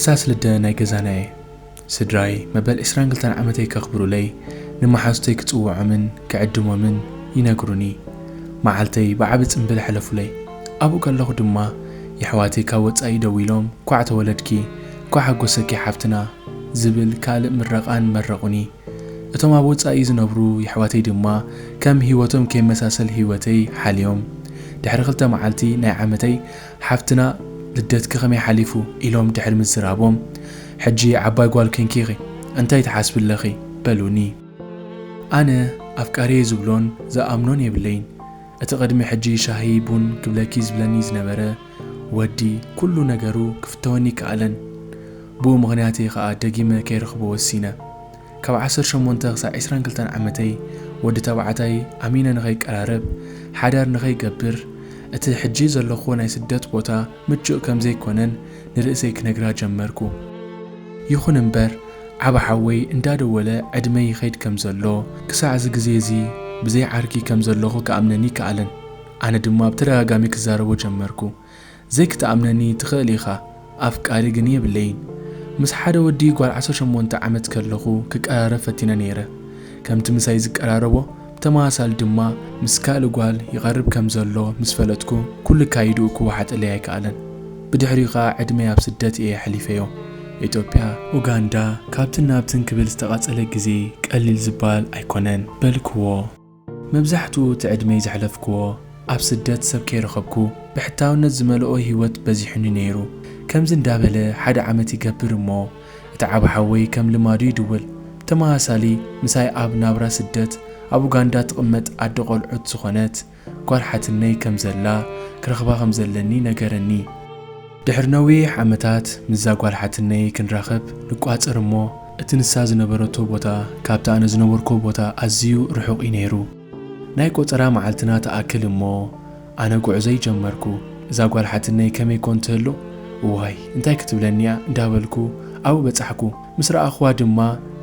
ሳስልደ ናይ ገዛና እየ። ስድራይ መበል ዕስራን ክልተን ዓመተይ ከኽብሩለይ ንመሓዙተይ ክጽውዖምን ክዕድሞምን ይነግሩኒ። መዓልተይ ብዓቢ ጽምብል ሕለፉለይ። ኣብኡ ከለኹ ድማ የሕዋተይ ካብ ወጻኢ ደዊሎም፣ "ኳዕ ተወለድኪ፣ ኳዕ ሓጎሰኪ ሓፍትና" ዝብል ካልእ ምረቓን መረቑኒ። እቶም ኣብ ወጻኢ ዝነብሩ የሕዋተይ ድማ ከም ህይወቶም ከይመሳሰል ህይወተይ ሓልዮም። ድሕሪ ክልተ መዓልቲ ናይ ዓመተይ፣ "ሓፍትና ልደትኪ ከመይ ሓሊፉ?" ኢሎም ድሕሪ ምዝራቦም፣ "ሕጂ ዓባይ ጓል ኮንኪ ኢኺ፣ እንታይ ትሓስቢ ኣለኺ?" በሉኒ። ኣነ ኣፍቃሪየ ዝብሎን ዝኣምኖን የብለይን። እቲ ቅድሚ ሕጂ ሻሂ ቡን ክብለኪ ዝብለኒ ዝነበረ ወዲ፣ ኩሉ ነገሩ ክፍተወኒ ከኣለን። ብኡ ምኽንያት እየ ከኣ ደጊመ ከይረኽቦ ወሲነ። ካብ ዓሰርተ ሸሞንተ ክሳዕ ዕስራን ክልተን ዓመተይ፣ ወዲ ተባዕታይ ኣሚነ ንኸይቀራረብ፣ ሓዳር ንኸይገብር፣ እቲ ሕጂ ዘለኹዎ ናይ ስደት ቦታ ምቹእ ከም ዘይኮነን ንርእሰይ ክነግራ ጀመርኩ። ይኹን እምበር፣ ዓቢ ሓወይ እንዳደወለ ዕድመይ ይኸይድ ከም ዘሎ፣ ክሳዕ እዚ ግዜ እዚ ብዘይ ዓርኪ ከም ዘለኹ ክኣምነኒ ከኣለን። ኣነ ድማ ብተደጋጋሚ ክዛረቦ ጀመርኩ። "ዘይክትኣምነኒ ትኽእል ኢኻ፣ ኣፍቃሪ ግን የብለይን። ምስ ሓደ ወዲ ጓል ዓሰርተ ሸሞንተ ዓመት ከለኹ ክቀራረብ ፈቲነ ነይረ። ከምቲ ምሳይ ዝቀራረቦ፣ ብተመሳሳሊ ድማ ምስ ካልእ ጓል ይቐርብ ከም ዘሎ ምስ ፈለጥኩ፣ ኩሉ ኣካይድኡ ክወሓጠለይ ኣይከኣለን። ብድሕሪኡ ኸኣ ዕድመይ ኣብ ስደት እየ ኣሕሊፈዮ። ኢትዮጵያ፣ ኡጋንዳ፣ ካብትን ናብትን ክብል ዝተቓጸለ ግዜ ቀሊል ዝበሃል ኣይኮነን" በልክዎ። መብዛሕትኡ እቲ ዕድመይ ዘሕለፍክዎ ኣብ ስደት ሰብ ከይረኸብኩ፣ ብሕታውነት ዝመልኦ ህይወት በዚሑኒ ነይሩ። ከምዚ እንዳበለ ሓደ ዓመት ይገብር እሞ፣ እቲ ዓቢ ሓወይ ከም ልማዱ ይድውል። ተመሳሳሊ፣ ምሳይ ኣብ ናብራ ስደት ኣብ ኡጋንዳ ትቕመጥ ኣደ ቆልዑት ዝኾነት ጓል ሓትነይ ከም ዘላ፣ ክረኽባ ከም ዘለኒ ነገረኒ። ድሕሪ ነዊሕ ዓመታት ምስዛ ጓል ሓትነይ ክንራኸብ ንቋጸር እሞ፣ እቲ ንሳ ዝነበረቶ ቦታ ካብቲ ኣነ ዝነበርኩ ቦታ ኣዝዩ ርሑቕ እዩ ነይሩ። ናይ ቆጸራ መዓልትና ትኣክል እሞ፣ ኣነ ጉዕዞይ ጀመርኩ። እዛ ጓል ሓትነይ ከመይ ኮን ትህሉ? እዋይ፣ እንታይ ክትብለኒ እያ? እንዳበልኩ ኣብኡ በጻሕኩ። ምስ ረኣኽዋ ድማ፣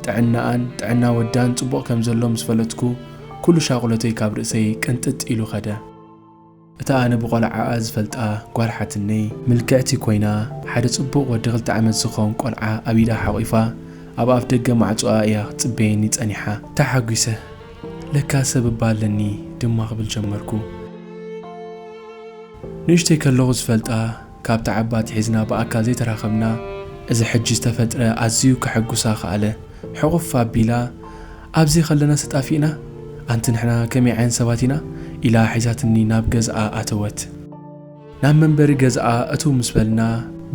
ጥዕናኣን ጥዕና ወዳን ጽቡቕ ከም ዘሎ ምስ ፈለጥኩ፣ ኩሉ ሻቕሎተይ ካብ ርእሰይ ቅንጥጥ ኢሉ ኸደ። እታ ኣነ ብቖልዓኣ ዝፈልጣ ጓል ሓትነይ፣ ምልክዕቲ ኮይና፣ ሓደ ጽቡቕ ወዲ ክልተ ዓመት ዝኸውን ቆልዓ ኣብ ኢዳ ሓቒፋ፣ ኣብ ኣፍ ደገ ማዕጾኣ እያ ክትጽበየኒ ጸኒሓ። ተሓጒሰ። "ለካ ሰብ እባ ኣለኒ" ድማ ክብል ጀመርኩ። ንእሽተይ ከለኹ ዝፈልጣ፣ ካብ ተዓባ ኣትሒዝና ብኣካል ዘይተራኸብና፣ እዚ ሕጂ ዝተፈጥረ ኣዝዩ ከሐጉሳ ከኣለ። ሕቑፍ ኣቢላ፣ "ኣብዚ ከለናስ ተጣፊእና? ኣንቲ ንሕና ከመይ ዓይነት ሰባት ኢና?" ኢላ ሒዛትኒ ናብ ገዝኣ ኣተወት። ናብ መንበሪ ገዝኣ እትው ምስ በልና፣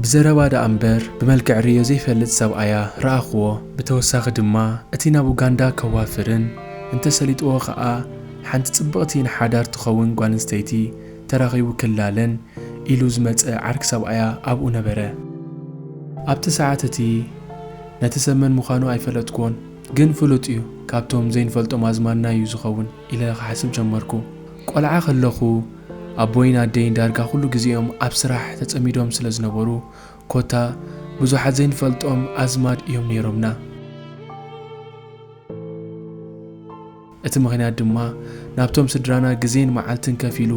ብዘረባ ደኣ እምበር ብመልክዕ ርእዮ ዘይፈልጥ ሰብኣያ ረኣኽዎ። ብተወሳኺ ድማ፣ እቲ ናብ ኡጋንዳ ከዋፍርን እንተሰሊጥዎ ኸኣ፣ ሓንቲ ጽብቕቲ ንሓዳር ትኸውን ጓል ኣንስተይቲ ተራኺቡ ክላለን ኢሉ ዝመጸ ዓርኪ ሰብኣያ ኣብኡ ነበረ። ኣብቲ ሰዓት እቲ፣ ነቲ ሰብ መን ምዃኑ ኣይፈለጥኩዎን፣ ግን ፍሉጥ እዩ፣ ካብቶም ዘይንፈልጦም ኣዝማድና እዩ ዝኸውን ኢለ ክሓስብ ጀመርኩ። ቆልዓ ከለኹ፣ ኣቦይን ኣደይን ዳርጋ ኩሉ ግዜኦም ኣብ ስራሕ ተጸሚዶም ስለ ዝነበሩ፣ ኮታ ብዙሓት ዘይንፈልጦም ኣዝማድ እዮም ነይሮምና። እቲ ምኽንያት ድማ ናብቶም ስድራና ግዜን መዓልትን ከፊሉ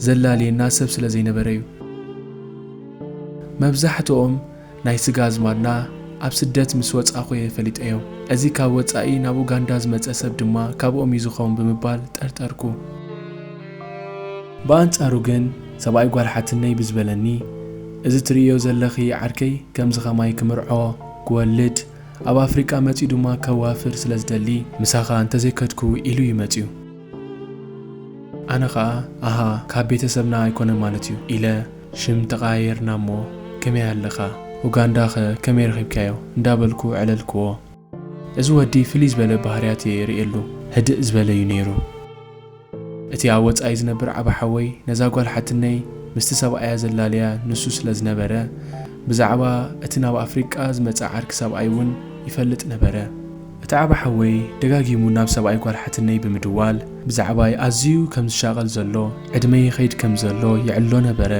ዘላልየና ሰብ ስለ ዘይነበረ እዩ። መብዛሕትኦም ናይ ስጋ ኣዝማድና ኣብ ስደት ምስ ወጻኹ እየ ፈሊጠዮም። እዚ ካብ ወጻኢ ናብ ኡጋንዳ ዝመጸ ሰብ ድማ ካብኦም እዩ ዝኸውን ብምባል ጠርጠርኩ። ብኣንጻሩ ግን ሰብኣይ ጓል ሓትነይ ብዝበለኒ፣ "እዚ ትርእዮ ዘለኺ ዓርከይ ከምዚ ኸማይ ክምርዖ፣ ክወልድ፣ ኣብ ኣፍሪቃ መጺኡ ድማ ከዋፍር ስለ ዝደሊ፣ ምሳኻ እንተዘይከድኩ" ኢሉ እዩ መጺኡ። ኣነ ኸኣ፣ "ኣሃ፣ ካብ ቤተሰብና ኣይኮነን ማለት እዩ" ኢለ ሽም ተቐያየርና እሞ፣ "ከመይ ኣለኻ? ኡጋንዳኸ ከመይ ረኺብካዮ?" እንዳበልኩ ዕለልክዎ። እዚ ወዲ ፍልይ ዝበለ ባህርያት እየ የርእየሉ፣ ህድእ ዝበለ እዩ ነይሩ። እቲ ኣብ ወጻኢ ዝነብር ዓቢ ሓወይ ነዛ ጓል ሓትነይ ምስቲ ሰብኣያ ዘላለያ ንሱ ስለ ዝነበረ፣ ብዛዕባ እቲ ናብ ኣፍሪቃ ዝመጸ ዓርኪ ሰብኣይ እውን ይፈልጥ ነበረ። እቲ ዓቢ ሓወይ ደጋጊሙ ናብ ሰብኣይ ጓል ሓትነይ ብምድዋል፣ ብዛዕባይ ኣዝዩ ከም ዝሻቐል ዘሎ፣ ዕድመይ ይኸይድ ከም ዘሎ ይዕሎ ነበረ።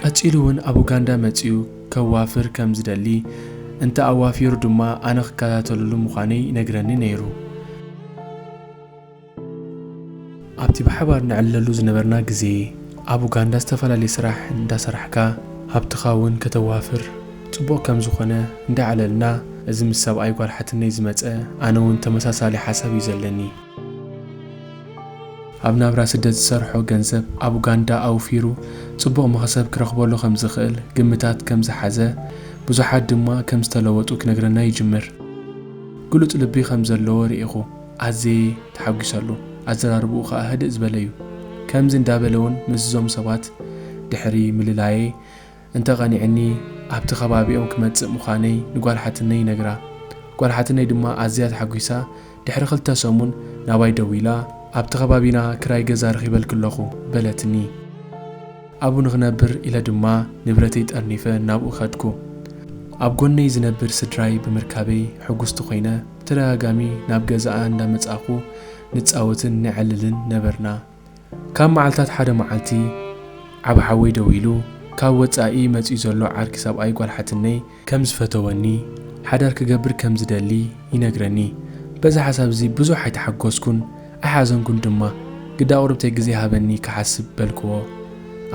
ቀጺሉ እውን ኣብ ኡጋንዳ መጺኡ ከዋፍር ከም ዝደሊ፣ እንተ ኣዋፊሩ ድማ ኣነ ክከታተለሉ ምዃነይ ይነግረኒ ነይሩ። ኣብቲ ብሓባር ንዕለሉ ዝነበርና ግዜ፣ ኣብ ኡጋንዳ ዝተፈላለየ ስራሕ እንዳሰራሕካ ሃብትኻ እውን ከተዋፍር ጽቡቕ ከም ዝኾነ እንዳዕለልና፣ እዚ ምስ ሰብኣይ ጓል ሓትነይ ዝመጸ፣ ኣነ እውን ተመሳሳሊ ሓሳብ እዩ ዘለኒ። ኣብ ናብራ ስደት ዝሰርሖ ገንዘብ ኣብ ኡጋንዳ ኣውፊሩ ጽቡቕ መኽሰብ ክረኽበሉ ከም ዝኽእል ግምታት ከም ዝሓዘ፣ ብዙሓት ድማ ከም ዝተለወጡ ክነግረና ይጅምር። ግሉጽ ልቢ ከም ዘለዎ ርኢኹ ኣዝየ ተሓጒሰሉ። ኣዘራርብኡ ኸኣ ህድእ ዝበለ እዩ። ከምዚ እንዳበለ እውን ምስዞም ሰባት ድሕሪ ምልላየይ እንተቐኒዕኒ ኣብቲ ከባቢኦም ክመጽእ ምዃነይ ንጓል ሓትነይ ይነግራ። ጓል ሓትነይ ድማ ኣዝያ ተሓጒሳ ድሕሪ ክልተ ሰሙን ናባይ ደዊላ፣ "ኣብቲ ከባቢና ክራይ ገዛ ረኺበልኪ ኣለኹ" በለትኒ። ኣብኡ ንኽነብር ኢለ ድማ ንብረተይ ጠርኒፈ ናብኡ ከድኩ። ኣብ ጎነይ ዝነብር ስድራይ ብምርካበይ ሕጉስቲ ኮይነ፣ ብተደጋጋሚ ናብ ገዛኣ እንዳመጻእኩ ንጻወትን ነዕልልን ነበርና። ካብ መዓልታት ሓደ መዓልቲ ዓቢ ሓወይ ደዊሉ፣ ካብ ወጻኢ መጺኡ ዘሎ ዓርኪ ሰብኣይ ጓል ሓትነይ ከም ዝፈተወኒ፣ ሓዳር ክገብር ከም ዝደሊ ይነግረኒ። በዚ ሓሳብ እዚ ብዙሕ ኣይተሓጎስኩን ኣይሓዘንኩን ድማ። "ግዳ ኣቑርብተይ ግዜ ሃበኒ ክሓስብ" በልክዎ።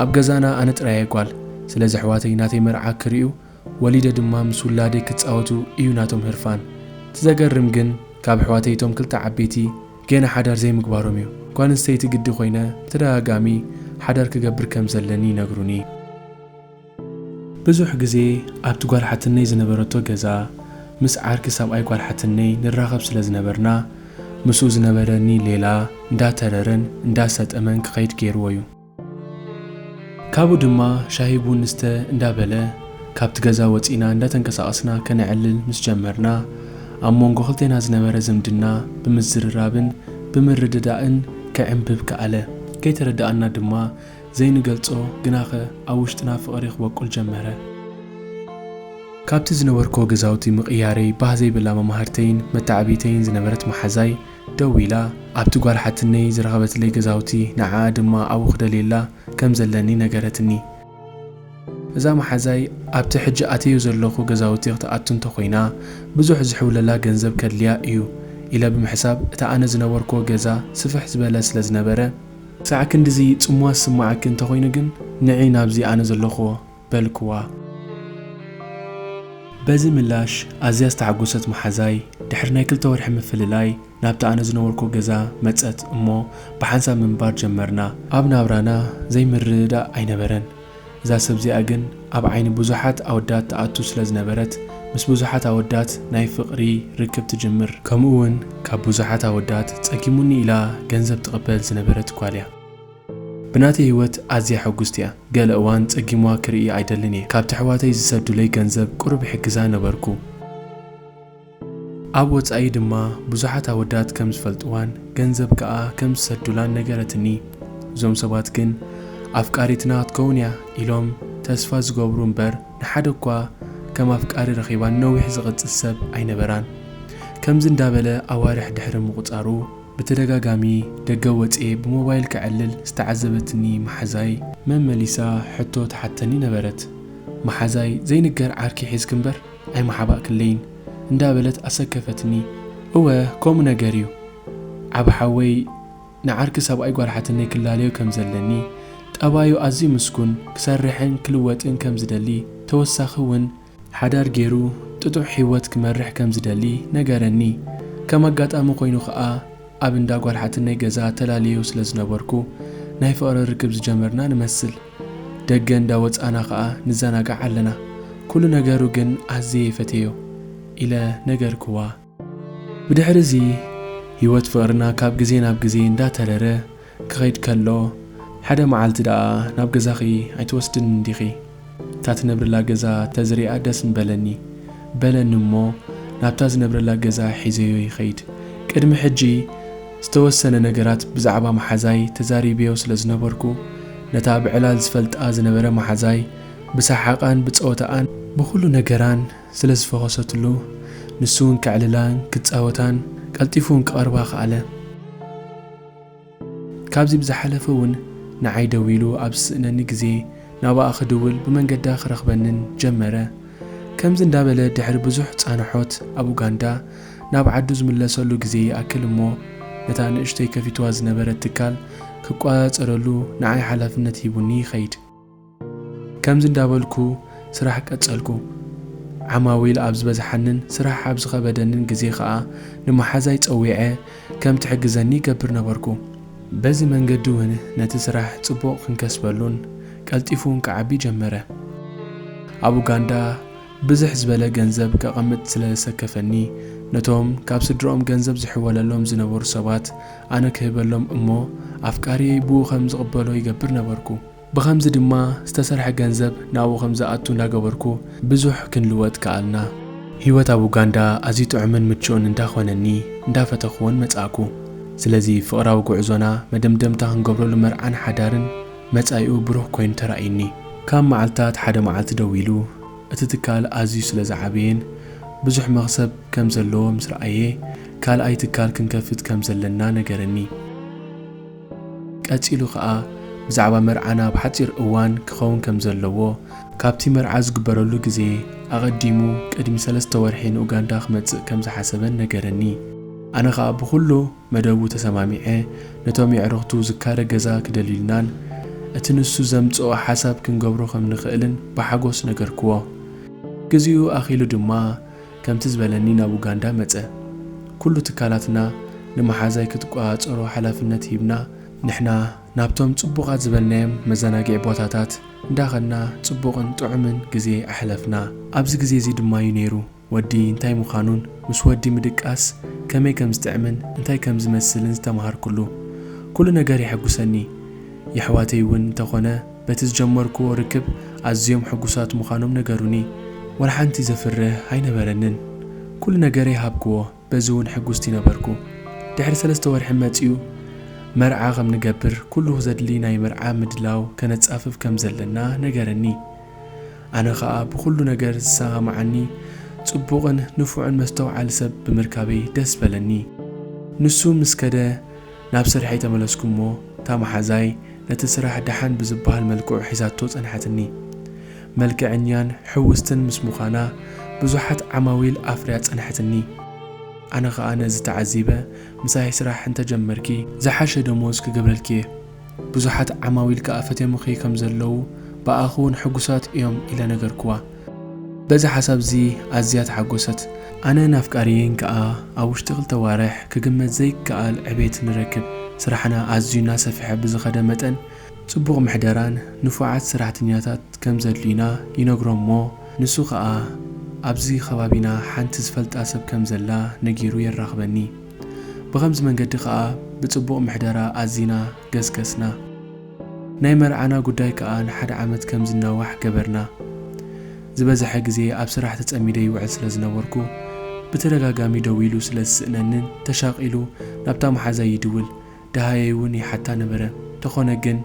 ኣብ ገዛና ኣነ ጥራይ እየ ጓል፣ ስለዚ ኣሕዋተይ ናተይ መርዓ ክርእዩ፣ ወሊደ ድማ ምስ ውላደይ ክጻወቱ እዩ ናቶም ህርፋን። እቲ ዘገርም ግን፣ ካብ ኣሕዋተይ እቶም ክልተ ዓበይቲ ገና ሓዳር ዘይምግባሮም እዩ። ጓል ኣንስተይቲ ግዲ ኮይነ ብተደጋጋሚ ሓዳር ክገብር ከም ዘለኒ ይነግሩኒ። ብዙሕ ግዜ ኣብቲ ጓል ሓትነይ ዝነበረቶ ገዛ ምስ ዓርኪ ሰብኣይ ጓል ሓትነይ ንራኸብ ስለ ዝነበርና፣ ምስኡ ዝነበረኒ ሌላ እንዳተረረን እንዳሰጠመን ክኸይድ ገይርዎ እዩ። ካብኡ ድማ ሻሂ ቡን ንስተ እንዳበለ፣ ካብቲ ገዛ ወጺና እንዳተንቀሳቐስና ከነዕልል ምስ ጀመርና፣ ኣብ መንጎ ክልቴና ዝነበረ ዝምድና ብምዝርራብን ብምርድዳእን ክዕምብብ ከኣለ። ከይተረዳኣና ድማ ዘይንገልጾ ግናኸ ኣብ ውሽጥና ፍቕሪ ክበቁል ጀመረ። ካብቲ ዝነበርክዎ ገዛውቲ ምቕያረይ ባህ ዘይብላ መማህርተይን መተዓብይተይን ዝነበረት መሓዛይ ደዊላ፣ ኣብቲ ጓል ሓትነይ ዝረኸበትለይ ገዛውቲ ንዓኣ ድማ ኣብኡ ክደልየላ ከም ዘለኒ ነገረትኒ። እዛ መሓዛይ፣ "ኣብቲ ሕጂ ኣትየዮ ዘለኹ ገዛውቲ ክትኣቱ እንተኾይና፣ ብዙሕ ዝሕውለላ ገንዘብ ከድልያ እዩ" ኢለ ብምሕሳብ፣ እቲ ኣነ ዝነበርክዎ ገዛ ስፍሕ ዝበለ ስለ ዝነበረ፣ "ክሳዕ ክንድዚ ጽምዋ ዝስምዓኪ እንተኾይኑ ግን፣ ንዒ ናብዚ ኣነ ዘለኽዎ" በልክዋ። በዚ ምላሽ ኣዝያ ዝተሓጎሰት መሓዛይ፣ ድሕሪ ናይ ክልተ ወርሒ ምፍልላይ ናብቲ ኣነ ዝነበርኩ ገዛ መጸት እሞ ብሓንሳብ ምንባር ጀመርና። ኣብ ናብራና ዘይምርድዳእ ኣይነበረን። እዛ ሰብ እዚኣ ግን ኣብ ዓይኒ ብዙሓት ኣወዳት ትኣቱ ስለ ዝነበረት፣ ምስ ብዙሓት ኣወዳት ናይ ፍቕሪ ርክብ ትጅምር። ከምኡ እውን ካብ ብዙሓት ኣወዳት ጸጊሙኒ ኢላ ገንዘብ ትቕበል ዝነበረት ጓል እያ። ብናተይ ህይወት ኣዝያ ሕጉስቲ እያ። ገለ እዋን ጸጊምዋ ክርኢ ኣይደልን እየ። ካብቲ ኣሕዋተይ ዝሰዱለይ ገንዘብ ቁሩብ ይሕግዛ ነበርኩ። ኣብ ወጻኢ ድማ ብዙሓት ኣወዳት ከም ዝፈልጥዋን ገንዘብ ከኣ ከም ዝሰዱላን ነገረትኒ። እዞም ሰባት ግን ኣፍቃሪትና ክትከውን እያ ኢሎም ተስፋ ዝገብሩ እምበር፣ ንሓደ እኳ ከም ኣፍቃሪ ረኺባን ነዊሕ ዝቕጽል ሰብ ኣይነበራን። ከምዚ እንዳበለ ኣዋርሕ ድሕሪ ምቑጻሩ፣ ብተደጋጋሚ ደገ ወጽኤ ብሞባይል ከዕልል ዝተዓዘበትኒ መሓዛይ መመሊሳ ሕቶ ትሓተኒ ነበረት። መሓዛይ ዘይንገር ዓርኪ ሒዝኪ እምበር ኣይመሓባእክለይን እንዳበለት ኣሰከፈትኒ። እወ፣ ከምኡ ነገር እዩ። ዓቢ ሓወይ ንዓርኪ ሰብኣይ ጓል ሓትነይ ክላለዮ ከም ዘለኒ፣ ጠባዩ ኣዝዩ ምስጉን፣ ክሰርሕን ክልወጥን ከም ዝደሊ፣ ተወሳኺ እውን ሓዳር ገይሩ ጥጡሕ ህይወት ክመርሕ ከም ዝደሊ ነገረኒ። ከም ኣጋጣሚ ኮይኑ ኸኣ ኣብ እንዳ ጓል ሓትነይ ገዛ ተላልዮ ስለ ዝነበርኩ ናይ ፍቕሪ ርክብ ዝጀመርና ንመስል። ደገ እንዳ ወጻና ኸኣ ንዘናጋዕ ኣለና። ኩሉ ነገሩ ግን ኣዝየ ይፈትዮ ኢለ ነገርክዋ። ብድሕሪ እዚ ህይወት ፍቕርና ካብ ግዜ ናብ ግዜ እንዳተረረ ክኸይድ ከሎ፣ ሓደ መዓልቲ ደኣ ናብ ገዛኺ ኣይትወስድኒ እንዲኺ? እታ ትነብርላ ገዛ ተዝሪኣ ደስ ምበለኒ በለኒ እሞ ናብታ ዝነብረላ ገዛ ሒዘዮ ይኸይድ። ቅድሚ ሕጂ ዝተወሰነ ነገራት ብዛዕባ መሓዛይ ተዛሪብዮ ስለ ዝነበርኩ፣ ነታ ብዕላል ዝፈልጣ ዝነበረ መሓዛይ ብሰሓቓን ብጸወታኣን ብኹሉ ነገራን ስለ ዝፈኾሰትሉ፣ ንሱ እውን ከዕልላን ክጻወታን ቀልጢፉ እውን ክቐርባ ከኣለ። ካብዚ ብዝሓለፈ እውን ንዓይ ደዊሉ ኣብ ዝስእነኒ ግዜ ናብኣ ክድውል ብመንገዳ ክረኽበንን ጀመረ። ከምዚ እንዳበለ ድሕሪ ብዙሕ ጻንሖት ኣብ ኡጋንዳ ናብ ዓዱ ዝምለሰሉ ግዜ ይኣክል እሞ ነታ ንእሽተይ ከፊትዋ ዝነበረት ትካል ክቋጻጸረሉ ንዓይ ሓላፍነት ሂቡኒ ይኸይድ። ከምዚ እንዳበልኩ ስራሕ ቀጸልኩ። ዓማዊል ኣብ ዝበዝሓንን ስራሕ ኣብ ዝኸበደንን ግዜ ኸኣ ንመሓዛይ ጸዊዐ ከም ትሕግዘኒ ይገብር ነበርኩ። በዚ መንገዲ እውን ነቲ ስራሕ ጽቡቕ ክንከስበሉን ቀልጢፉ እውን ክዓቢ ጀመረ። ኣብ ኡጋንዳ ብዝሕ ዝበለ ገንዘብ ከቐምጥ ስለ ዘሰከፈኒ፣ ነቶም ካብ ስድርኦም ገንዘብ ዝሕወለሎም ዝነበሩ ሰባት ኣነ ክህበሎም እሞ ኣፍቃሪየይ ብኡ ከም ዝቕበሎ ይገብር ነበርኩ። ብኸምዚ ድማ ዝተሰርሐ ገንዘብ ናብኡ ከም ዝኣቱ እንዳገበርኩ ብዙሕ ክንልወጥ ከኣልና። ህይወት ኣብ ኡጋንዳ ኣዝዩ ጥዑምን ምቹእን እንዳኾነኒ እንዳፈተኽዎን መጻእኩ። ስለዚ ፍቕራዊ ጉዕዞና መደምደምታ ክንገብረሉ መርዓን ሓዳርን መጻኢኡ ብሩህ ኮይኑ ተራእዩኒ። ካብ መዓልታት ሓደ መዓልቲ ደዊሉ እቲ ትካል ኣዝዩ ስለ ዝዓበየን ብዙሕ መኽሰብ ከም ዘለዎ ምስ ረኣየ ካልኣይ ትካል ክንከፍት ከም ዘለና ነገረኒ። ቀጺሉ ኸኣ ብዛዕባ መርዓና ብሓጺር እዋን ክኸውን ከም ዘለዎ፣ ካብቲ መርዓ ዝግበረሉ ግዜ ኣቐዲሙ ቅድሚ ሰለስተ ወርሒ ንኡጋንዳ ክመጽእ ከም ዝሓሰበን ነገረኒ። ኣነ ኸኣ ብኹሉ መደቡ ተሰማሚዐ፣ ነቶም የዕሩኽቱ ዝካረ ገዛ ክደልዩልናን እቲ ንሱ ዘምጽኦ ሓሳብ ክንገብሮ ከም ንኽእልን ብሓጎስ ነገርክዎ። ግዜኡ ኣኺሉ ድማ ከምቲ ዝበለኒ ናብ ኡጋንዳ መጸ። ኩሉ ትካላትና ንመሓዛይ ክትቆጻጸሮ ሓላፍነት ሂብና፣ ንሕና ናብቶም ጽቡቓት ዝበልናዮም መዘናግዒ ቦታታት እንዳኸድና ጽቡቕን ጥዑምን ግዜ ኣሕለፍና። ኣብዚ ግዜ እዚ ድማ እዩ ነይሩ ወዲ እንታይ ምዃኑን ምስ ወዲ ምድቃስ ከመይ ከም ዝጥዕምን እንታይ ከም ዝመስልን ዝተማሃርኩሉ። ኩሉ ነገር የሐጉሰኒ። የሕዋተይ እውን እንተኾነ በቲ ዝጀመርክዎ ርክብ ኣዝዮም ሕጉሳት ምዃኖም ነገሩኒ። ወላ ሓንቲ ዘፍርህ ኣይነበረንን። ኩሉ ነገረይ ሃብክዎ፣ በዚ እውን ሕጉስቲ ነበርኩ። ድሕሪ ሰለስተ ወርሒ መጺኡ መርዓ ከም ንገብር ኩሉ ዘድሊ ናይ መርዓ ምድላው ከነጻፍፍ ከም ዘለና ነገረኒ። ኣነ ኸኣ ብኹሉ ነገር ዝሰማማዓኒ ጽቡቕን ንፉዕን መስተውዓሊ ሰብ ብምርካበይ ደስ በለኒ። ንሱ ምስ ከደ ናብ ስርሐይ ተመለስኩ እሞ እታ መሓዛይ ነቲ ስራሕ ደሓን ብዝበሃል መልክዑ ሒዛቶ ጸንሓትኒ። መልክዐኛን ሕውስትን ምስ ምዃና ብዙሓት ዓማዊል ኣፍርያ ጸንሐትኒ። ኣነ ኸኣ ነዚ ተዓዚበ ምሳይ ስራሕ እንተጀመርኪ ዝሓሸ ደሞዝ ክገብረልኪ እየ። ብዙሓት ዓማዊል ከኣ ፈትዮምኺ ከም ዘለዉ ብኣኺ እውን ሕጉሳት እዮም ኢለ ነገርክዋ። በዚ ሓሳብ እዚ ኣዝያ ተሓጎሰት። ኣነን ኣፍቃሪየይን ከኣ ኣብ ውሽጢ ክልተ ዋርሕ ክግመት ዘይከኣል ዕቤት ንረክብ። ስራሕና ኣዝዩ እናሰፍሐ ብዝኸደ መጠን ጽቡቕ ምሕደራን ንፉዓት ሰራሕተኛታት ከም ዘድልዩና ይነግሮ እሞ ንሱ ከኣ ኣብዚ ከባቢና ሓንቲ ዝፈልጣ ሰብ ከም ዘላ ነጊሩ የራኽበኒ። ብኸምዚ መንገዲ ከኣ ብጽቡቕ ምሕደራ ኣዚና ገስገስና። ናይ መርዓና ጉዳይ ከኣ ንሓደ ዓመት ከም ዝናዋሕ ገበርና። ዝበዝሐ ግዜ ኣብ ስራሕ ተጸሚደ ይውዕል ስለ ዝነበርኩ ብተደጋጋሚ ደዊሉ ስለ ዝስእነንን ተሻቒሉ ናብታ መሓዛይ ይድውል፣ ደሃየይ እውን ይሓታ ነበረ። ተኾነ ግን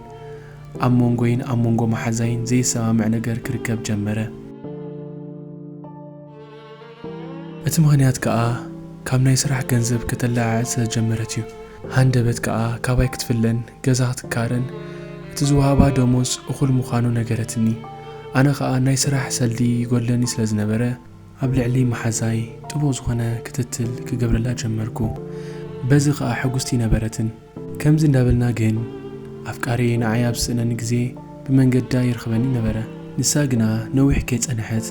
ኣብ መንጎይን ኣብ መንጎ መሓዛይን ዘይሰማምዕ ነገር ክርከብ ጀመረ። እቲ ምኽንያት ከኣ ካብ ናይ ስራሕ ገንዘብ ከተለዓዕል ስለ ዝጀመረት እዩ። ሃንደበት ከኣ ካባይ ክትፍለን፣ ገዛ ክትካረን፣ እቲ ዝወሃባ ደሞዝ እኹል ምዃኑ ነገረትኒ። ኣነ ከኣ ናይ ስራሕ ሰልዲ ይጎድለኒ ስለ ዝነበረ ኣብ ልዕሊ መሓዛይ ጥቡቕ ዝኾነ ክትትል ክገብረላ ጀመርኩ። በዚ ከኣ ሕጉስቲ ነበረትን። ከምዚ እንዳበልና ግን ኣፍቃሪየይ ንዓይ ኣብ ዝስእነኒ ግዜ ብመንገዳ ይርኽበኒ ነበረ። ንሳ ግና ነዊሕ ከይጸንሐት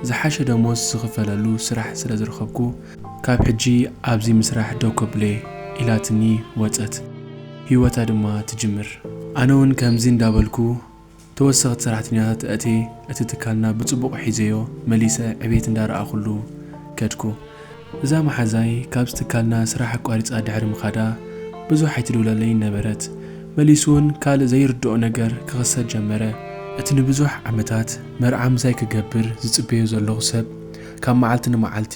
ዝሓሸ ደሞዝ ዝኽፈለሉ ስራሕ ስለ ዝረኸብኩ ካብ ሕጂ ኣብዚ ምስራሕ ደው ከብሎ እየ ኢላትኒ ወጸት። ህይወታ ድማ ትጅምር። ኣነ እውን ከምዚ እንዳበልኩ ተወሰኽቲ ሰራሕተኛታት ኣእትየ እቲ ትካልና ብጽቡቕ ሒዘዮ መሊሰ ዕቤት እንዳረኣኹሉ ከድኩ። እዛ መሓዛይ ካብዚ ትካልና ስራሕ ኣቋሪጻ ድሕሪ ምኻዳ ብዙሕ ኣይትድውለለይን ነበረት። መሊሱ እውን ካልእ ዘይርድኦ ነገር ክኽሰት ጀመረ። እቲ ንብዙሕ ዓመታት መርዓ ምሳይ ክገብር ዝጽበዮ ዘለኹ ሰብ ካብ መዓልቲ ንመዓልቲ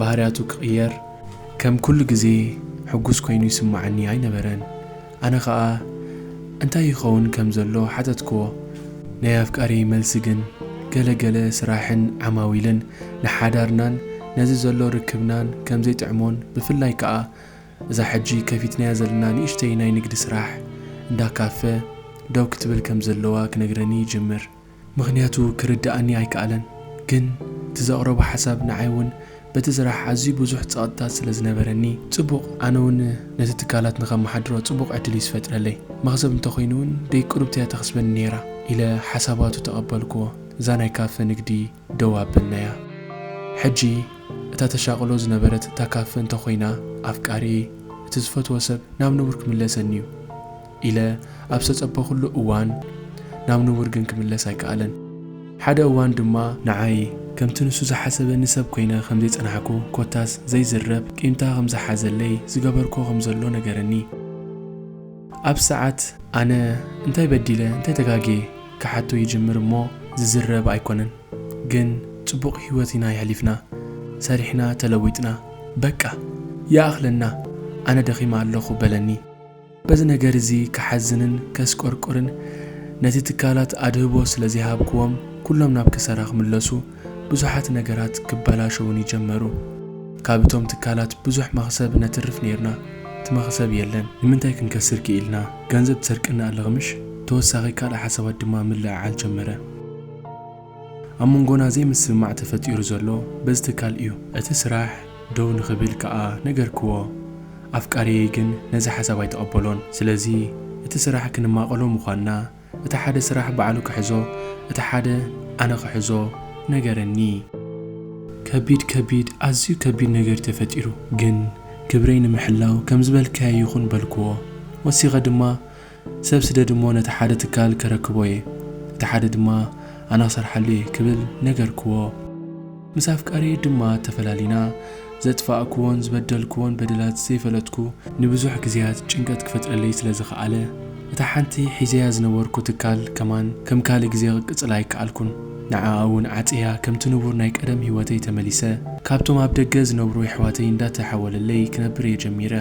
ባህርያቱ ክቕየር፣ ከም ኩሉ ግዜ ሕጉስ ኮይኑ ይስምዓኒ ኣይነበረን። ኣነ ኸኣ እንታይ ይኸውን ከም ዘሎ ሓተትክዎ። ናይ ኣፍቃሪየይ መልሲ ግን ገለ ገለ ስራሕን ዓማዊልን ንሓዳርናን ነዚ ዘሎ ርክብናን ከም ዘይጥዕሞን ብፍላይ ከኣ እዛ ሕጂ ከፊትናያ ዘለና ንእሽተይ ናይ ንግዲ ስራሕ እንዳ ካፈ ደው ክትብል ከም ዘለዋ ክነግረኒ ይጅምር። ምኽንያቱ ክርድኣኒ ኣይከኣለን። ግን እቲ ዘቕረቦ ሓሳብ ንዓይ እውን በቲ ስራሕ ኣዝዩ ብዙሕ ጸቕጥታት ስለ ዝነበረኒ፣ ጽቡቕ፣ ኣነ እውን ነቲ ትካላት ንኸመሓድሮ ጽቡቕ ዕድል እዩ ዝፈጥረለይ። መኽሰብ እንተኾይኑ እውን ደይ ቁርብቲ እያ ተኽስበኒ ነይራ ኢለ ሓሳባቱ ተቐበልክዎ። እዛ ናይ ካፈ ንግዲ ደው ኣበልናያ። ሕጂ እታ ተሻቕሎ ዝነበረት እታ ካፈ እንተኾይና፣ ኣፍቃሪየይ፣ እቲ ዝፈትዎ ሰብ ናብ ንቡር ክምለሰኒ እዩ ኢለ ኣብ ዝተጸበኹሉ እዋን፣ ናብ ንቡር ግን ክምለስ ኣይከኣለን። ሓደ እዋን ድማ ንዓይ ከምቲ ንሱ ዝሓሰበኒ ሰብ ኮይነ ከም ዘይጸናሕኩ፣ ኮታስ ዘይዝረብ ቂምታ ከም ዝሓዘለይ ዝገበርኮ ከም ዘሎ ነገረኒ። ኣብ ሰዓት ኣነ እንታይ በዲለ፣ እንታይ ተጋግየ ክሓቶ ይጅምር እሞ ዝዝረብ ኣይኮነን። ግን ጽቡቕ ህይወት ኢና የሕሊፍና፣ ሰሪሕና ተለዊጥና። በቃ ይኣኽለና፣ ኣነ ደኺመ ኣለኹ በለኒ። በዚ ነገር እዚ ክሓዝንን ከስቆርቁርን ነቲ ትካላት ኣድህቦ ስለ ዘይሃብክዎም፣ ኩሎም ናብ ክሰራ ክምለሱ፣ ብዙሓት ነገራት ክበላሸዉኒ ጀመሩ። ካብ እቶም ትካላት ብዙሕ መኽሰብ ነትርፍ ኔርና፣ እቲ መኽሰብ የለን። ንምንታይ ክንከስር ክኢልና? ገንዘብ ትሰርቅኒ ኣለኺ ምሽ? ተወሳኺ ካልእ ሓሳባት ድማ ምልዕዓል ጀመረ። ኣብ መንጎና ዘይምስምማዕ ተፈጢሩ ዘሎ በዚ ትካል እዩ። እቲ ስራሕ ደው ንኽብል ከኣ ነገርክዎ። ኣፍቃሪየይ ግን ነዚ ሓሳብ ኣይተቐበሎን። ስለዚ እቲ ስራሕ ክንማቐሎ ምዃንና፣ እቲ ሓደ ስራሕ ባዕሉ ክሕዞ፣ እቲ ሓደ ኣነ ክሕዞ ነገረኒ። ከቢድ ከቢድ፣ ኣዝዩ ከቢድ ነገር ተፈጢሩ። ግን ክብረይ ንምሕላው ከም ዝበልካዮ ይኹን በልክዎ። ወሲኸ ድማ ሰብ ስደድ እሞ ነቲ ሓደ ትካል ከረክቦ እየ፣ እቲ ሓደ ድማ ኣነ ክሰርሓሉ እየ ክብል ነገርክዎ። ምስ ኣፍቃሪየይ ድማ ተፈላሊና። ዘጥፋእክዎን ዝበደልክዎን በደላት ዘይፈለጥኩ፣ ንብዙሕ ግዜያት ጭንቀት ክፈጥረለይ ስለ ዝኸኣለ፣ እታ ሓንቲ ሒዘያ ዝነበርኩ ትካል ከማን ከም ካልእ ግዜ ክቅጽላ ኣይከኣልኩን። ንዓኣ እውን ዓጽያ፣ ከምቲ ንቡር ናይ ቀደም ህይወተይ ተመሊሰ፣ ካብቶም ኣብ ደገ ዝነብሩ የሕዋተይ እንዳተሓወለለይ ክነብር እየ ጀሚረ።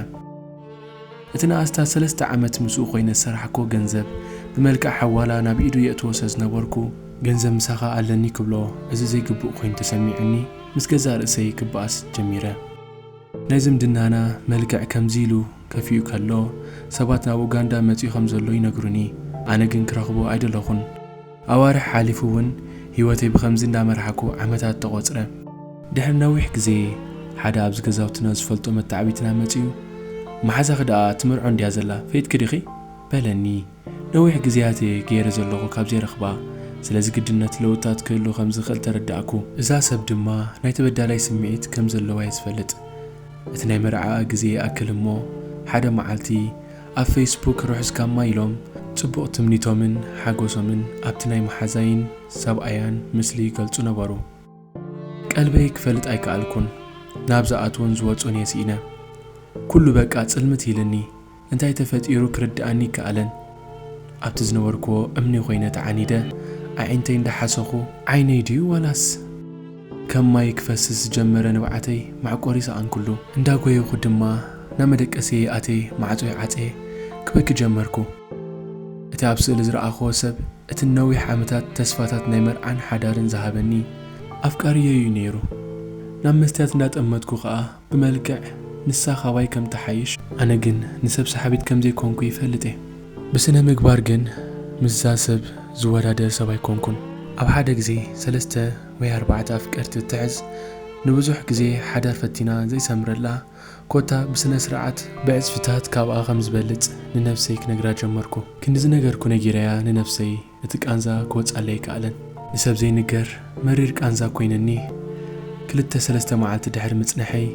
እቲ ንኣስታት ሰለስተ ዓመት ምስኡ ኮይነ ዝሰራሕኮ ገንዘብ ብመልክዕ ሓዋላ ናብ ኢዱ የእትዎ ስለ ዝነበርኩ፣ ገንዘብ ምሳኻ ኣለኒ ክብሎ፣ እዚ ዘይግቡእ ኮይኑ ተሰሚዑኒ፣ ምስ ገዛእ ርእሰይ ክበኣስ ጀሚረ። ናይ ዝምድናና መልክዕ ከምዚ ኢሉ ከፊኡ ከሎ፣ ሰባት ናብ ኡጋንዳ መጺኡ ከም ዘሎ ይነግሩኒ። ኣነ ግን ክረኽቦ ኣይደለኹን። ኣዋርሕ ሓሊፉ እውን ህይወተይ ብኸምዚ እንዳመራሕኩ ዓመታት ተቖጽረ። ድሕሪ ነዊሕ ግዜ፣ ሓደ ኣብዚ ገዛውትና ዝፈልጦ መተዓቢትና መጺኡ፣ "መሓዛኺ ደኣ ትምርዖ እንድያ ዘላ፣ ፈይጥኪ ዲኺ?" በለኒ። ነዊሕ ግዜያት እየ ገይረ ዘለኹ ካብ ዘይረኽባ፣ ስለዚ ግድነት ለውጥታት ክህሉ ከም ዝኽእል ተረዳእኩ። እዛ ሰብ ድማ ናይ ተበዳላይ ስምዒት ከም ዘለዋ እየ ዝፈልጥ። እቲ ናይ መርዓኣ ግዜ ይኣክል እሞ፣ ሓደ መዓልቲ ኣብ ፌስቡክ ርሑስ ጋማ ኢሎም ጽቡቕ ትምኒቶምን ሓጎሶምን ኣብቲ ናይ መሓዛይን ሰብኣያን ምስሊ ይገልጹ ነበሩ። ቀልበይ ክፈልጥ ኣይከኣልኩን። ናብ ዝኣትዎን ዝወጾን እየ ስኢነ። ኩሉ በቃ ጽልምት ኢልኒ። እንታይ ተፈጢሩ ክርድኣኒ ይከኣለን። ኣብቲ ዝነበርክዎ እምኒ ኮይነ ተዓኒደ፣ ኣዒንተይ እንዳሓሰኹ፣ ዓይነይ ድዩ ዋላስ ከም ማይ ክፈስስ ዝጀመረ ንብዓተይ መዕቆሪ ሰኣንኩሉ። እንዳጎየኹ ድማ ናብ መደቀስየይ ኣትየ ማዕጾይ ዓጽየ ክበኪ ጀመርኩ። እቲ ኣብ ስእሊ ዝረኣኽዎ ሰብ፣ እቲ ነዊሕ ዓመታት ተስፋታት ናይ መርዓን ሓዳርን ዝሃበኒ ኣፍቃሪየይ እዩ ነይሩ። ናብ መስትያት እንዳጠመትኩ ኸኣ ብመልክዕ ንሳ ካባይ ከም ትሓይሽ፣ ኣነ ግን ንሰብ ሰሓቢት ከም ዘይኮንኩ ይፈልጥ እየ። ብስነ ምግባር ግን ምስዛ ሰብ ዝወዳደር ሰብ ኣይኮንኩን። ኣብ ሓደ ግዜ ሰለስተ ወይ ኣርባዕተ ኣፍቀርቲ እትሕዝ ንብዙሕ ግዜ ሓዳር ፈቲና ዘይሰምረላ፣ ኮታ ብስነ ስርዓት ብዕጽፍታት ካብኣ ከም ዝበልጽ ንነፍሰይ ክነግራ ጀመርኩ። ክንዲ ዝነገርኩ ነጊረያ ንነፍሰይ እቲ ቃንዛ ክወጻለይ ኣይከኣለን። ንሰብ ዘይንገር መሪር ቃንዛ ኮይነኒ። ክልተ ሰለስተ መዓልቲ ድሕሪ ምጽንሐይ፣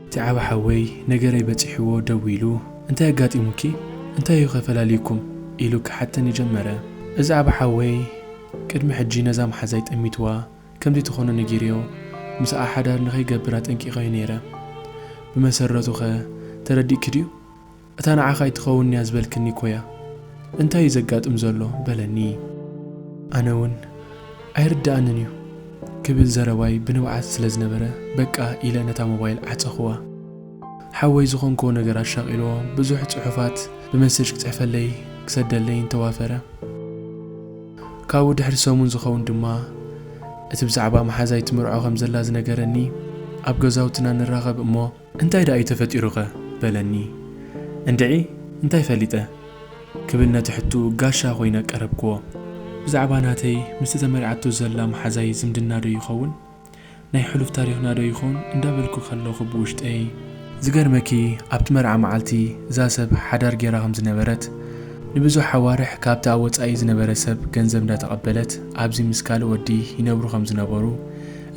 እቲ ዓቢ ሓወይ ነገረይ በጺሕዎ ደው ኢሉ፣ "እንታይ ኣጋጢሙኪ? እንታይ እዩ ከፈላልዩኩም?" ኢሉ ክሓተኒ ጀመረ። እዚ ዓቢ ሓወይ ቅድሚ ሕጂ ነዛ መሓዛይ ጠሚትዋ፣ ከምዚ ትኾኖ ነጊርዮ፣ ምስኣ ሓዳር ንኸይገብር ኣጠንቂቐዮ ነይረ። ብመሰረቱ ኸ ተረዲእኪ ድዩ? እታ ንዓኻ ኣይትኸውን እያ ዝበልክኒ እኮ እያ። እንታይ እዩ ዘጋጥም ዘሎ? በለኒ። ኣነ እውን ኣይርድኣንን እዩ ክብል ዘረባይ ብንብዓት ስለ ዝነበረ፣ በቃ ኢለ ነታ ሞባይል ዓጸኽዋ። ሓወይ ዝኾንክዎ ነገር ኣሻቒልዎ፣ ብዙሕ ጽሑፋት ብመሴጅ ክጽሕፈለይ ክሰደለይ እንተዋፈረ። ካብኡ ድሕሪ ሰሙን ዝኸውን ድማ፣ እቲ ብዛዕባ መሓዛይ ትምርዖ ከም ዘላ ዝነገረኒ፣ ኣብ ገዛውትና ንራኸብ እሞ፣ "እንታይ ደኣ እዩ ተፈጢሩኸ?" በለኒ። "እንድዒ፣ እንታይ ፈሊጠ?" ክብል ነቲ ሕቱ ጋሻ ኮይነ ቀረብክዎ። ብዛዕባ ናተይ ምስቲ ተመርዓቶ ዘላ መሓዛይ ዝምድና ዶ ይኸውን? ናይ ሕሉፍ ታሪኽና ዶ ይኸውን? እንዳበልኩ ከለኹ ብውሽጠይ፣ ዝገርመኪ፣ ኣብቲ መርዓ መዓልቲ እዛ ሰብ ሓዳር ጌራ ከም ዝነበረት፣ ንብዙሕ ኣዋርሕ ካብቲ ኣብ ወጻኢ ዝነበረ ሰብ ገንዘብ እንዳተቐበለት ኣብዚ ምስ ካልእ ወዲ ይነብሩ ከም ዝነበሩ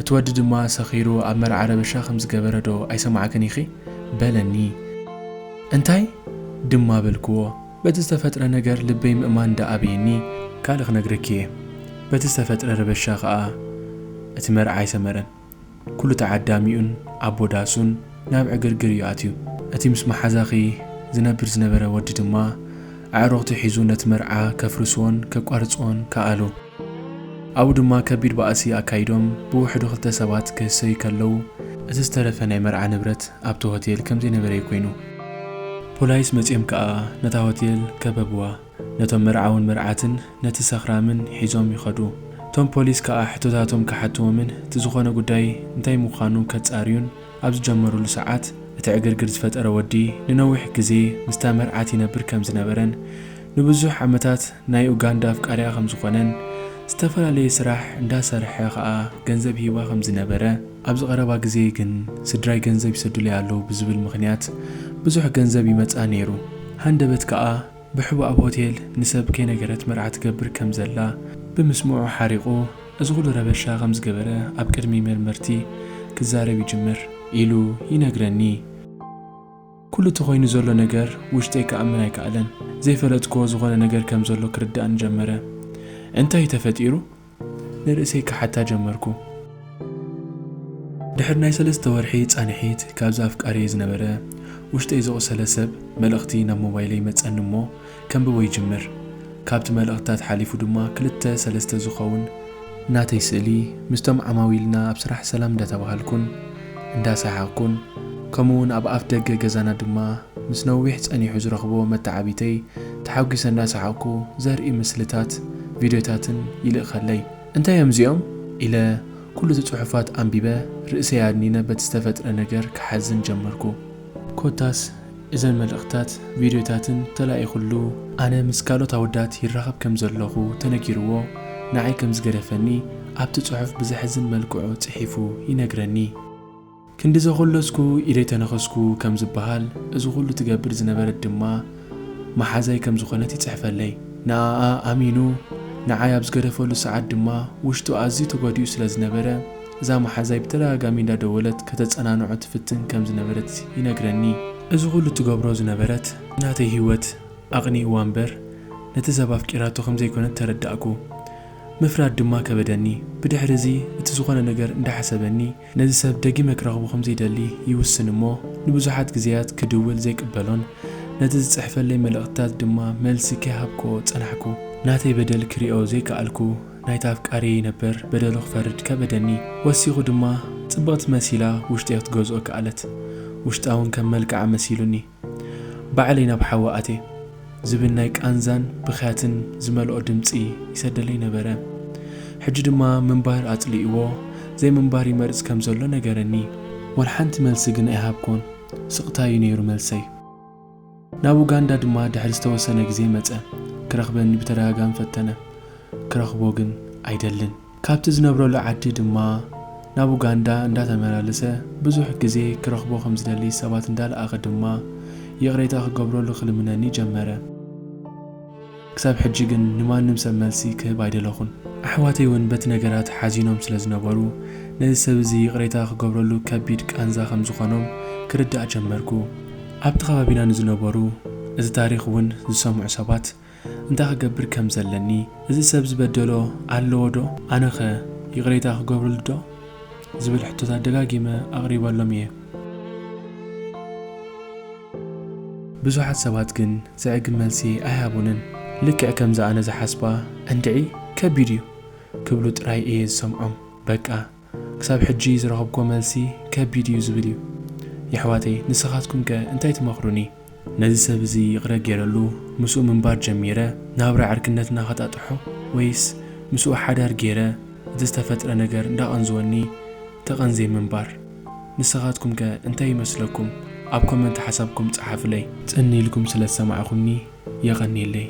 እቲ ወዲ ድማ ሰኺሩ ኣብ መርዓ ረበሻ ከም ዝገበረ ዶ ኣይሰማዕክን ኢኺ? በለኒ። እንታይ? ድማ በልክዎ። በቲ ዝተፈጥረ ነገር ልበይ ምእማን ደኣ ኣበየኒ። ካልእ ክነግረኪ እየ። በቲ ዝተፈጥረ ረበሻ ኸኣ እቲ መርዓ ኣይሰመረን። ኩሉ ተዓዳሚኡን ኣቦ ዳሱን ናብ ዕግርግር እዩ ኣትዩ። እቲ ምስ መሓዛኺ ዝነብር ዝነበረ ወዲ ድማ ኣዕሩኽቲ ሒዙ ነቲ መርዓ ከፍርስዎን ከቋርጽዎን ከኣሉ። ኣብኡ ድማ ከቢድ ባእሲ ኣካይዶም ብውሕዱ ክልተ ሰባት ክህሰዩ ከለዉ፣ እቲ ዝተረፈ ናይ መርዓ ንብረት ኣብቲ ሆቴል ከም ዘይነበረ እዩ ኮይኑ። ፖላይስ መጺኦም ከኣ ነታ ሆቴል ከበብዋ። ነቶም መርዓውን መርዓትን ነቲ ሰኽራምን ሒዞም ይኸዱ። እቶም ፖሊስ ከኣ ሕቶታቶም ክሓትዎምን እቲ ዝኾነ ጉዳይ እንታይ ምዃኑ ከጻርዩን ኣብ ዝጀመሩሉ ሰዓት፣ እቲ ዕግርግር ዝፈጠረ ወዲ ንነዊሕ ግዜ ምስታ መርዓት ይነብር ከም ዝነበረን ንብዙሕ ዓመታት ናይ ኡጋንዳ ኣፍቃሪኣ ከም ዝኾነን ዝተፈላለየ ስራሕ እንዳሰርሐ ከኣ ገንዘብ ሂባ ከም ዝነበረ፣ ኣብዚ ቀረባ ግዜ ግን ስድራይ ገንዘብ ይሰዱለይ ኣለዉ ብዝብል ምኽንያት ብዙሕ ገንዘብ ይመጻ ነይሩ። ሃንደበት ከኣ ብሕቡእ ኣብ ሆቴል ንሰብ ከይነገረት መርዓ ትገብር ከም ዘላ ብምስምዑ ሓሪቑ፣ እዚ ኩሉ ረበሻ ከም ዝገበረ ኣብ ቅድሚ መርመርቲ ክዛረብ ይጅምር ኢሉ ይነግረኒ። ኩሉ እቲ ኮይኑ ዘሎ ነገር ውሽጠይ ክኣምን ኣይከኣለን። ዘይፈለጥክዎ ዝኾነ ነገር ከም ዘሎ ክርድኣኒ ጀመረ። እንታይ እዩ ተፈጢሩ? ንርእሰይ ክሓታ ጀመርኩ። ድሕሪ ናይ ሰለስተ ወርሒ ጻንሒት ካብዚ ኣፍቃሪየ ዝነበረ ውሽጠይ ዘቑሰለ ሰብ መልእኽቲ ናብ ሞባይለይ መጸኒ እሞ ከንብቦ ይጅምር። ካብቲ መልእኽትታት ሓሊፉ ድማ ክልተ ሰለስተ ዝኸውን ናተይ ስእሊ ምስቶም ዓማዊልና ኣብ ስራሕ ሰላም እንዳተባሃልኩን እንዳሰሓቕኩን፣ ከምኡውን ኣብ ኣፍ ደገ ገዛና ድማ ምስ ነዊሕ ጸኒሑ ዝረኽቦ መተዓቢተይ ተሓጒሰ እንዳሰሓቕኩ ዘርኢ ምስልታት፣ ቪድዮታትን ይልእኸለይ። እንታይ እዮም እዚኦም? ኢለ ኩሉ እቲ ጽሑፋት ኣንቢበ ርእሰይ ኣድኒነ በቲ ዝተፈጥረ ነገር ክሓዝን ጀመርኩ። ኮታስ እዘን መልእኽትታት፣ ቪድዮታትን ተላኢኹሉ ኣነ ምስ ካልኦት ኣወዳት ይራኸብ ከም ዘለኹ ተነጊርዎ ንዓይ ከም ዝገደፈኒ ኣብቲ ጽሑፍ ብዘሕዝን መልክዑ ጽሒፉ ይነግረኒ። ክንዲ ዘኾለስኩ ኢደይ ተነኸስኩ ከም ዝበሃል፣ እዚ ኩሉ ትገብር ዝነበረት ድማ መሓዛይ ከም ዝኾነት ይጽሕፈለይ። ንኣኣ ኣሚኑ ንዓይ ኣብ ዝገደፈሉ ሰዓት ድማ ውሽጡ ኣዝዩ ተጎዲኡ ስለ ዝነበረ፣ እዛ መሓዛይ ብተደጋጋሚ እንዳደወለት ከተጸናንዖ ትፍትን ከም ዝነበረት ይነግረኒ። እዚ ኩሉ ትገብሮ ዝነበረት ናተይ ህይወት ኣቕኒእዋ እምበር፣ ነቲ ሰብ ኣፍቂራቶ ከም ዘይኮነት ተረዳእኩ። ምፍራድ ድማ ከበደኒ። ብድሕሪ እዚ እቲ ዝኾነ ነገር እንዳሓሰበኒ፣ ነዚ ሰብ ደጊመ ክረኽቦ ከም ዘይደሊ ይውስን እሞ፣ ንብዙሓት ግዜያት ክድውል ዘይቅበሎን ነቲ ዝጽሕፈለይ መልእኽትታት ድማ መልሲ ከይሃብክዎ ጸናሕኩ። ናተይ በደል ክሪኦ ዘይከኣልኩ ናይታ ኣፍቃሪየይ ነበር በደሉ ክፈርድ ከበደኒ። ወሲኹ ድማ ጽብቕቲ መሲላ ውሽጠይ ክትገዝኦ ከኣለት። ውሽጣ እውን ከም መልክዓ መሲሉኒ። ባዕለይ ናብ ሓዊ ኣትየ ዝብል ናይ ቃንዛን ብኽያትን ዝመልኦ ድምጺ ይሰደለይ ነበረ። ሕጂ ድማ ምንባር ኣጽሊእዎ ዘይምንባር ይመርጽ ከም ዘሎ ነገረኒ። ወላ ሓንቲ መልሲ ግን ኣይሃብኩን። ስቕታ እዩ ነይሩ መልሰይ። ናብ ኡጋንዳ ድማ ድሕሪ ዝተወሰነ ግዜ መጸ። ክረኽበኒ ብተደጋጋሚ ፈተነ። ክረኽቦ ግን ኣይደልን። ካብቲ ዝነብረሉ ዓዲ ድማ ናብ ኡጋንዳ እንዳተመላለሰ ብዙሕ ግዜ ክረኽቦ ከም ዝደሊ ሰባት እንዳለኣኸ ድማ ይቕሬታ ክገብረሉ ክልምነኒ ጀመረ። ክሳብ ሕጂ ግን ንማንም ሰብ መልሲ ክህብ ኣይደለኹን። ኣሕዋተይ እውን በቲ ነገራት ሓዚኖም ስለ ዝነበሩ፣ ነዚ ሰብ እዚ ይቕሬታ ክገብረሉ ከቢድ ቃንዛ ከም ዝኾኖም ክርዳእ ጀመርኩ። ኣብቲ ከባቢና ንዝነበሩ፣ እዚ ታሪኽ እውን ዝሰምዑ ሰባት እንታይ ክገብር ከም ዘለኒ፣ እዚ ሰብ ዝበደሎ ኣለዎ ዶ? ኣነኸ ይቕሬታ ክገብረሉ ዶ? ዝብል ሕቶታት ደጋጊመ ኣቕሪበሎም እየ። ብዙሓት ሰባት ግን ዘዕግብ መልሲ ኣይሃቡንን። ልክዕ ከምዚ ኣነ ዝሓስባ፣ "እንድዒ ከቢድ እዩ" ክብሉ ጥራይ እየ ዝሰምዖም። በቃ፣ ክሳብ ሕጂ ዝረኸብኩዎ መልሲ ከቢድ እዩ ዝብል እዩ። የሕዋተይ፣ ንስኻትኩም ከ እንታይ ትመኽሩኒ? ነዚ ሰብ እዚ ይቕረ ገይረሉ ምስኡ ምንባር ጀሚረ ናብራ ዕርክነትና ከጣጥሖ፣ ወይስ ምስኡ ሓዳር ገይረ እቲ ዝተፈጥረ ነገር እንዳቐንዝወኒ ተቐንዝየ ምንባር? ንስኻትኩም ከ እንታይ ይመስለኩም? ኣብ ኮመንት ሓሳብኩም ጸሓፉለይ። ጽን ኢልኩም ስለ ዝሰማዕኩምኒ የቐንየለይ።